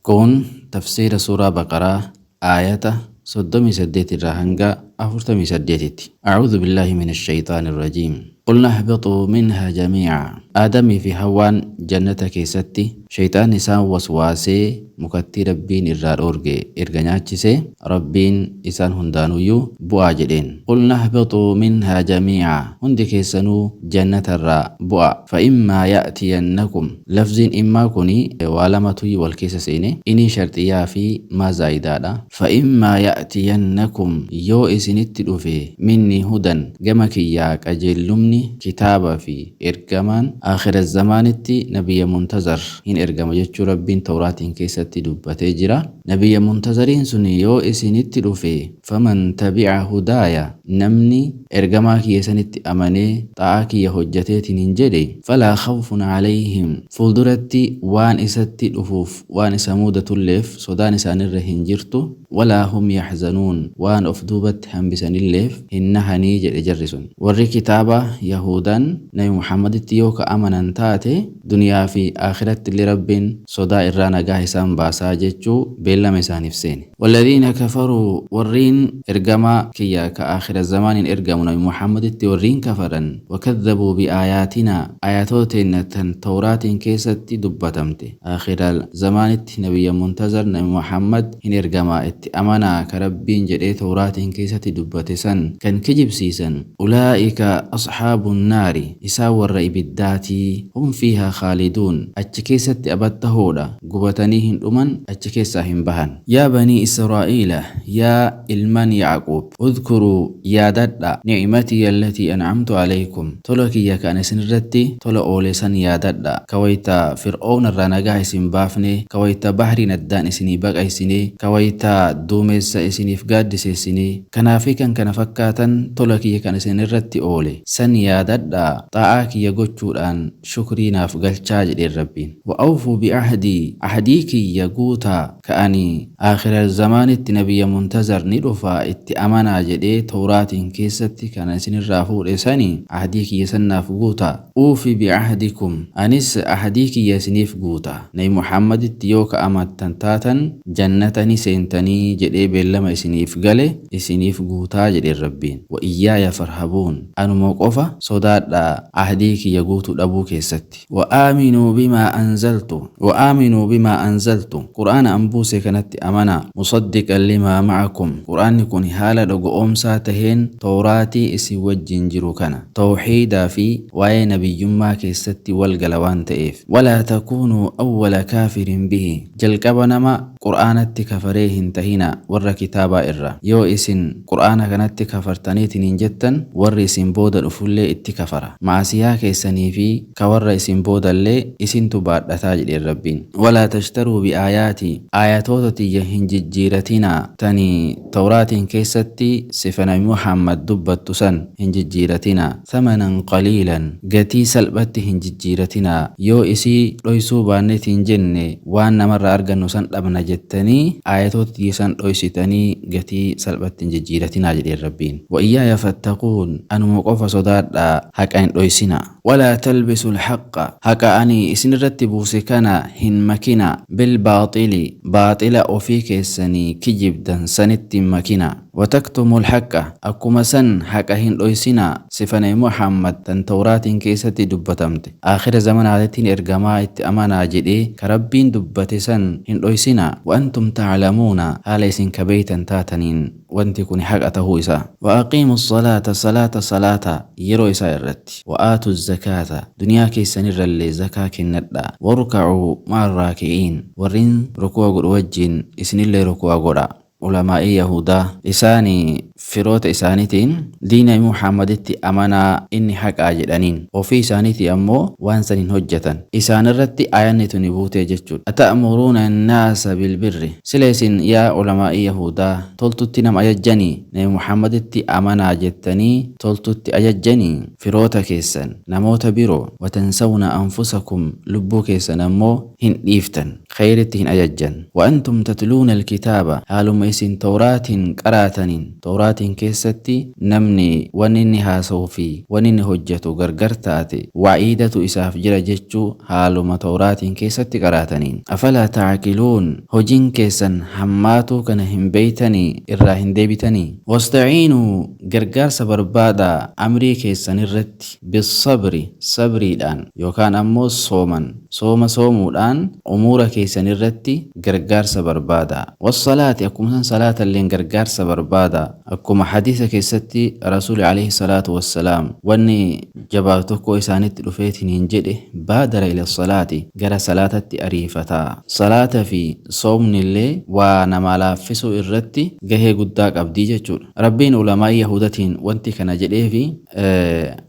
Kun tafsiira suuraa Baqaraa aayata 38 irraa hanga 48tti. Acuudhu billaahi min ashayxaani irrajiim. Qulna ihbixuu minhaa jamiica. Aadamii fi Hawwaan jannata keessatti shayxaanni isaan waswaasee mukattii Rabbiin irraa dhoorge erga nyaachisee, Rabbiin isaan hundaanuyyuu bu'aa jedheen. Qulna ihbixuu minhaa jamiica. Hundi keessanuu jannatarraa bu'aa. Fa immaa ya'tiyannakum. Lafziin immaa kuni waa lamatu wal keessa seene. Inii sharxiyyaa fi maa zaa'idaadha. Fa immaa ya'tiyannakum, yoo isinitti dhufe, minnii hudan, gama kiyyaa qajeellumni, kitaaba fi ergamaan, aakhira zamaanitti nabiyya muntazar hin ergama jechuu Rabbiin tawraatiin keessatti dubbatee jira. Nabiyya muntazariin suni yoo isinitti dhufe, faman tabi'a hudaaya, namni ergamaa kiyya sanitti amanee xaa'aa kiyya hojjateetiin hin jedhe, falaa khawfun alayhim, fuulduratti waan isatti dhufuuf waan isa muudatulleef sodaan isaanirra hin jirtu, walaa hum yaxzanuun, waan of duubatti hambisanilleef hin nahanii jedhe. Jarri sun warri kitaaba yahudan Nabi Muhammaditti yoo ka amanan taate, duniyaa fi aakhirattillee Rabbiin sodaa irraa nagaa isaan baasaa jechuu beellama isaaniif seene. Walladiina kafaruu, warriin ergamaa kiyya ka aakhira zamaaniin ergamu nabi Muhammaditti warriin kafaran, wakadhabuu bi'aayaatinaa, aayatoota teenna tan tawraatiin keessatti dubbatamte, aakhira zamaanitti nabiyya muntazar nabi Muhammad hin ergamaa itti amanaa ka Rabbiin jedhee tawraatiin keessatti dubbate san kan kijibsiisan, ulaa'ika ashaabun naari, isaan warra ibiddaatii, hum fiihaa khaaliduun, achi keessatti abad tahoodha, gubatanii hin dhuman, achi keessaa hin bahan. Yaa banii Israa'iila, yaa ilmaan Ya'quub, udhkuruu, yaadadhaa, ni'matii allatii an'amtu alaykum, tola kiyya ka ani isinirratti tola oole san yaadadhaa, ka wayta Fir'awna irraa nagaha isin baafne, ka wayta bahriin addaan isinii baqaysine, ka wayta duumessa isiniif gaaddiseessine, kanaafii kan kana fakkaatan tola kiyya kan isinirratti oole san yaadadhaa, xaa'aa kiyya gochuudhaan shukrii naaf galchaa jedheen Rabbiin. Wa awfuu bi'ahdii, ahdii kiyya guutaa, ka ani aakhira zamaanitti nabiyya muntazar ni dhufaa itti amanaa jedhee tawraatiin keessatti kan isinirraa fuudhe sani ahdii kiyya san naaf guutaa. Uufi bi'ahdikum, anis ahdii kiyya isiniif guuta. Nabi Muhammaditti yoo ka amantan taatan jannata ni seentanii jedhee beellama isiniif gale isiniif guutaa jedheen Rabbiin. Wa iyyaaya farhabuun, anuma qofa sodaadhaa ahdii kiyya guutuu dhabuu keessatti. Wa aaminuu bimaa anzaltu, wa aaminuu bimaa anzaltu, Qur'aana an buuse kanatti amanaa, musaddiqan limaa ma'akum, Qur'aanni kun haala dhugo'oomsaa taheen tawraatii isin wajjiin jiru kana, tawhiidaa fi waa'ee nabiyyummaa keessatti wal gala waan ta'eef. Walaa takuunuu awwala kaafirin bihi, jalqaba nama Qur'aanatti kafaree hin tahinaa warra kitaabaa irraa. Yoo isin Qur'aana kanatti kafartaniitiniin jettan, warri isin booda dhufullee itti kafara. Ma'asiyaa keessanii fi ka warra isin boodallee isintu baadhataa jedheen Rabbiin. Walaa tashtaruu bi'aayaatii, aayatoota tiyya hin jijjiiratinaa, tani Tawraatiin keessatti sifa nabi Muhammad dubbattu san hin jijjiiratinaa. Thamanan qaliilan, gatii salphatti hin jijjiiratinaa, yoo isii dhoysuu baannetiin jenne waan namarraa argannu san dhabna jettanii aayatoota tiyya san dhoysitanii gatii salphatti hin jijjiiratinaa jedheen Rabbiin. Wa iyyaaya fattaquun, anuma qofa sodaadhaa haqa hin dhoysinaa. Walaa talbisul haqqa, haqa ani isinirratti buuse kana hin makinaa, bil baaxili, baaxila ofii keessanii kijibdan sanitti hin makinaa. Wataktumul haqqa, akkuma san haqa hin dhoysinaa, sifa nabi Muhammad tan tawraatiin keessatti dubbatamte, aakhira zamanaatittiin ergamaa itti amanaa jedhee ka Rabbiin dubbate san hin dhoysinaa, wa antum ta'lamuuna, haala isin ka beeytan taataniin wanti kuni haqa tahuu isaa. Wa aqiimu salaata, salaata salaataa yeroo isaa irratti, wa aatu zakaata, duniyaa keessanirrallee zakaa kennadhaa, warka'uu ma'ar raaki'iin, warriin ruku'a godhu wajjiin isinillee ruku'a godhaa. Ulamaa'ii Yahudaa isaani firoota isaaniitiin diina Muhammaditti amanaa, inni haqaa jedhaniin. Ofii isaaniitii ammoo waan san hin hojjatan. Isaanirratti aayanni tuni buutee jechuudha. Ata'muruuna annaasa bilbirri, sila isin yaa ulamaa'ii Yahudaa toltutti nama ajajjanii? Nabi Muhammaditti amanaa jettanii toltutti ajajjanii firoota keessan, namoota biroo? Watansawna anfusakum, lubbuu keessan ammoo hin dhiiftan. Kheyritti hin ajajjan. Wa antum tatluuna alkitaaba, haaluma isin Tawraatiin qaraataniin, Tawraatiin keessatti namni wanni inni haasawuu fi wanni inni hojjatu gargar taate wa'iidatu isaaf jira jechuu haaluma Tawraatiin keessatti qaraataniin. Afalaa ta'aqiluun, hojiin keessan hammaatuu kana hin beeytanii irraa hin deebitanii? Wasta'iinuu, gargaarsa barbaadaa amrii keessan irratti, bissabri, sabriidhaan, yookaan ammoo sooman, sooma soomuudhaan umuura keessan irratti gargaarsa barbaadaa. Wassalaati, akkuma san salaatalleen gargaarsa barbaadaa. Akkuma hadiisa keessatti Rasuuli alayhi salaatu wassalaam wanni jabaatu tokko isaanitti dhufeetiniin jedhe, baadara ila salaati, gara salaatatti ariifataa. Salaata fi soomnillee waa namaa laaffisuu irratti gahee guddaa qabdii jechuudha. Rabbiin ulamaa'ii Yahudatiin wanti kana jedheefi,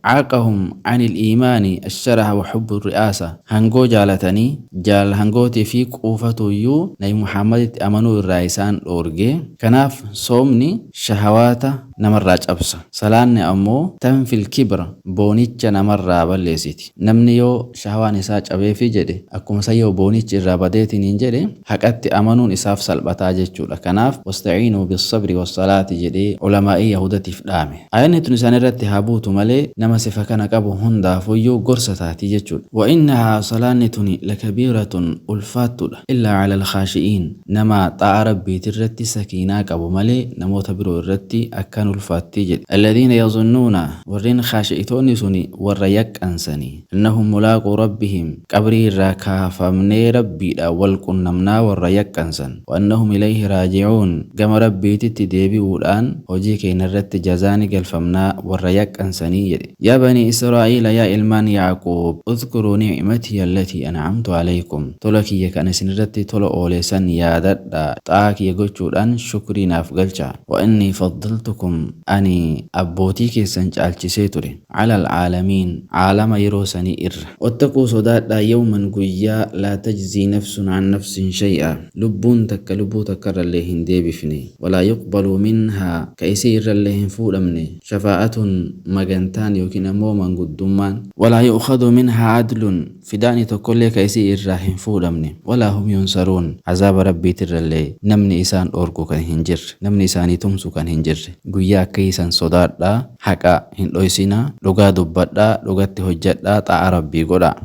Caaqahum anil iimaani asharaha wa hubbu ri'aasa, hangoo jaalatanii, jaalala hangootii fi quufatuuyyuu Nabi Muhammaditti amanuu irraa isaan dhoorge. Kanaaf soomni shahawaata namarraa cabsa. Salaanni ammoo tanfil kibra, boonicha namarraa balleessiti. Namni yoo shahawaan isaa cabeefii jedhe, akkuma san yoo boonichi irraa badeetiniin jedhe, haqatti amanuun isaaf salphataa jechuudha. Kanaaf wasta'iinuu bissabri wassalaati jedhee ulamaa'ii Yahuudatiif dhaame. Aayanni tun isaan irratti haa buutu malee nama sifa kana qabu hundaafuyyuu gorsa taati jechuudha. Wa innahaa, salaanni tuni, lakabiiratun, ulfaattudha, illaa alal khaashi'iin, nama xaa'aa Rabbiitirratti sakiinaa qabu malee namoota biroo irratti akkaan ulfaatti jedhe. Alladhiina yazunnuuna, warreen khaashi'itoonni suni warra yaqqansani, annahum mulaaquu Rabbihim, qabrii irraa kaafamnee Rabbiidhaan wal qunnamnaa warra yaqqansan. Wa annahum ilayhi raaji'uun, gama Rabbiititti deebi'uudhaan hojii keenya irratti jazaa ni galfamnaa warra yaqqansanii jedhe. Yaa banii Israa'iila, yaa ilmaan Ya'quub, udhkuruu ni'matii allatii an'amtu alaykum, tola kiyya kan isin irratti tola oole san yaadadhaa, xaa'aa kiyya gochuudhaan shukrii naaf galchaa. Wa annii faddaltukum, ani abbootii keessan caalchisee ture. Alal aalamiin, aalama yeroo sanii irra. Wattaquu, sodaadhaa, yawman, guyyaa, laa tajzii nafsun an nafsin shay'a, lubbuun takka lubbuu takkarrallee hin deebifne, walaa yuqbalu minhaa, ka isii irrallee hin fuudhamne, shafaa'atun, magantaan yookiin ammoo manguddummaan, walaa yu'khadhu minhaa adlun, fidaani tokkollee ka isii irraa hin fuudhamne, walaa hum yunsaruun, azaaba Rabbiitirrallee namni isaan dhoorgu kan hin jirre, namni isaanii tumsu kan hin jirre. Guyyaa akkasii san sodaadhaa. Haqa hin dhoysinaa, dhugaa dubbadhaa, dhugatti hojjadhaa, xaa'aa Rabbii godhaa.